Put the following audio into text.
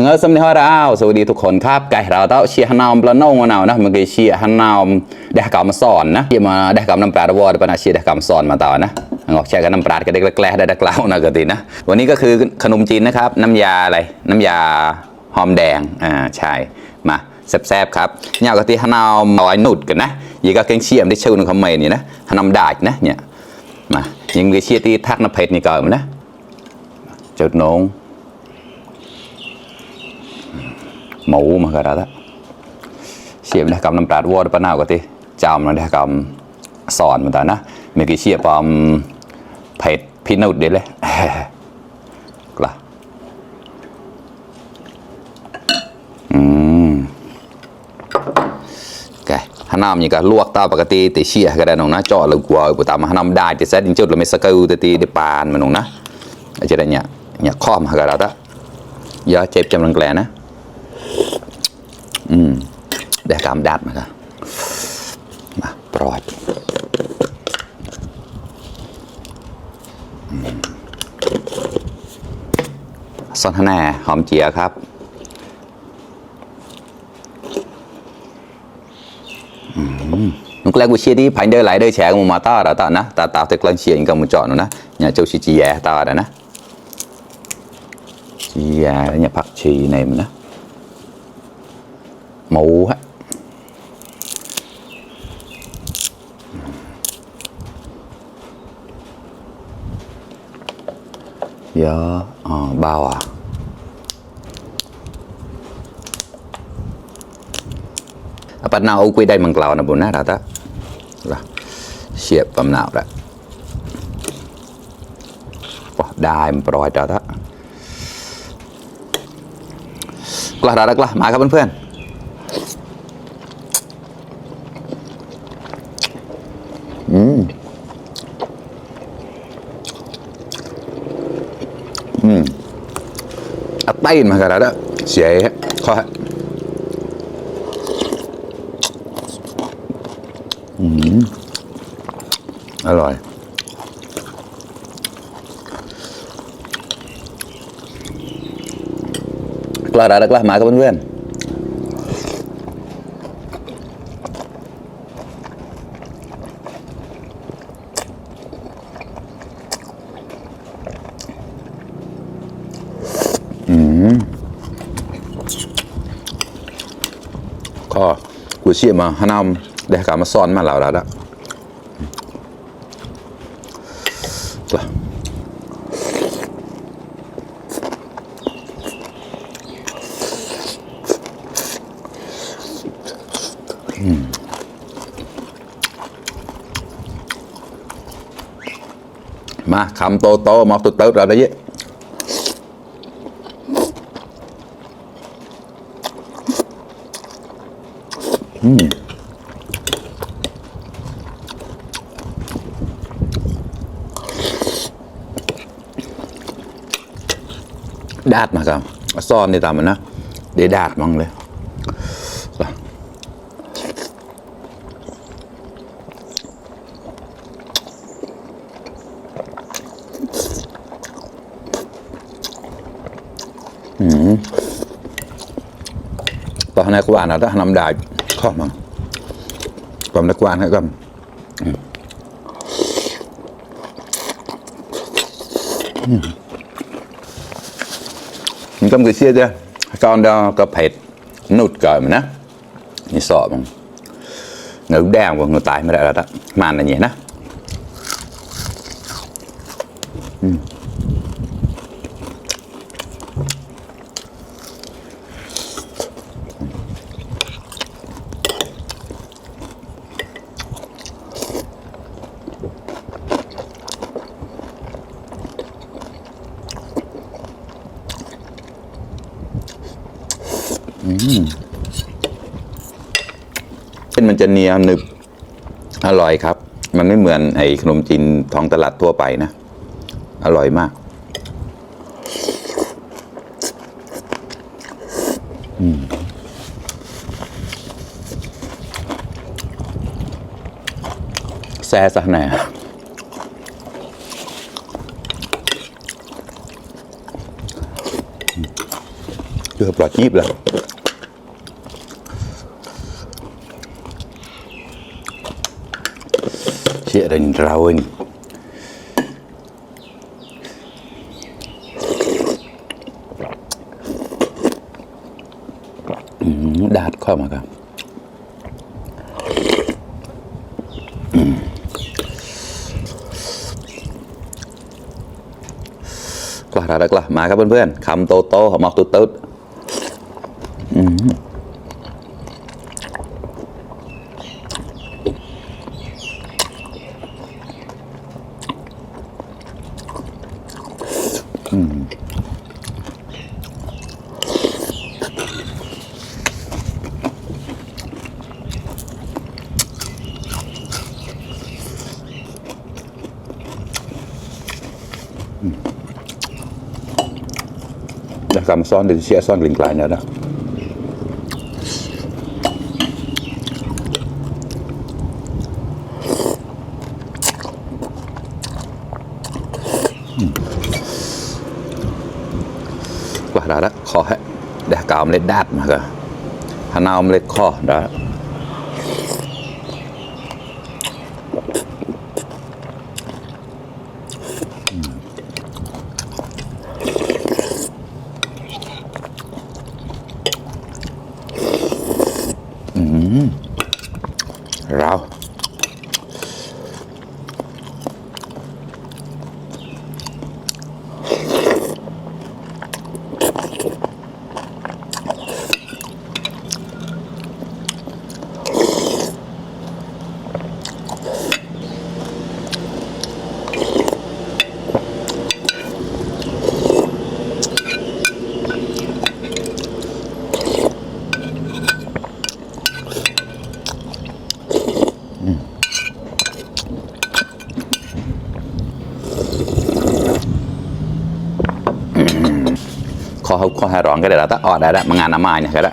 มึงสำเนียงว่าเราสวัสดีทุกคนครับไก่เราเต้าเชียร์ฮันนาวปลาโน่งนาวนะมึงก็เชียร์ฮันนาวเด็กกำมาสอนนะเชียร์มาเด็กกำน้ำปลาดวอดปนาเชียร์เด็กกำสอนมาต่อนะงอกแช่กันน้ำปลาก็เด็กแกล้ได้เด็กเล่านะกตินะวันนี้ก็คือขนมจีนนะครับน้ำยาอะไรน้ำยาหอมแดงใช่มาแซ่บๆครับเนี่ยกติฮันนาวลอยนุดกันนะยี่ก็เก่งเชียร์ได้เชื่อหนึ่งคำใหม่นี่นะฮันนาวได้นะเนี่ยมายังมีเชียร์ที่ทักน้ำเผ็ดนี่ก่อนนะจุดน้องหมูมาก็ได้ละเชียบได้กำน้ำตาลวอดปะนาวก็ตีจามเราได้กำสอนมาแต่นะเมื่อกี้เชียบปอมเผ็ดพินุดเด็ดเลยกล้าแกฮันน้ำนี่ก็ลวกตาปกติแต่เชียก็ได้น้องนะจ่อเลยกลัวปุตตามฮันน้ำได้แต่เซตจริงจุดเราไม่สกิลแต่ตีได้ปานมันน้องนะอาจจะได้เนี่ยข้อมาก็ได้ละเยอะเจ็บจำลังแกลนะได้กำดัดมาครับมาปล่อยซอนฮาแน่หอมเจียครับนุกแรกกูเชียร์ที่พันเดอร์ไหลเดอร์แชร์กูมาต่อแล้วต่อนะตาเตะกลังเชียร์กับมุจอนะเนี่ยเจ้าชีจีแย่ต่อแล้วนะจีแย่แล้วเนี่ยผักชีในมันนะหมูฮะเยอะเบาปัดนาวคุยได้มังกรนะบุญนะเราตะเฉียบปั๊มนาวละได้มันปล่อยเราตะกล้าได้กล้ามาครับเพื่อนอัดไต้มากันแล้วเสียข้ออร่อยกล้าได้กล้ามากับเพื่อนก็กูเชี่ยมาฮานำได้การมาซ่อนมาแล้วละมาคำโตมาตุ๊ดเติร์ดอะไรเยอะดาดมาครับซ่อนในตามมันนะเดี๋ยวดาดมั่งเลยตอนนี้กวานถ้าทำได้ข้อมั้งความนักกวานให้กันมันก็คือเสียเจ้าตอนเดียวก็เผ็ดนุดเกิดมันนะนี่สอบมันเงือกแดงกว่าเงือกตายไม่ได้แล้วนะมันอะไรเงี้ยนะเส้นมันจะเนียหนึบอร่อยครับมันไม่เหมือนไอ้ขนมจีนท้องตลาดทั่วไปนะอร่อยมากแซ่ซะแน่ จ chưa bọt nhíp rồi chia đình rau anh đạt khỏi mà cảกล้าได้กล้ามาครับเพื่อนๆคำโตโตหอมออกตุ๊ดตุ๊ดDah kamu son dari siap son lingklanya dah. Wah dah dah kho hết. Dah cả omelet đạt mà cả. Hana omelet kho đó. Rau kho hai rọn cái này là ta ọt đây đó mà ngàn năm mai này cái đó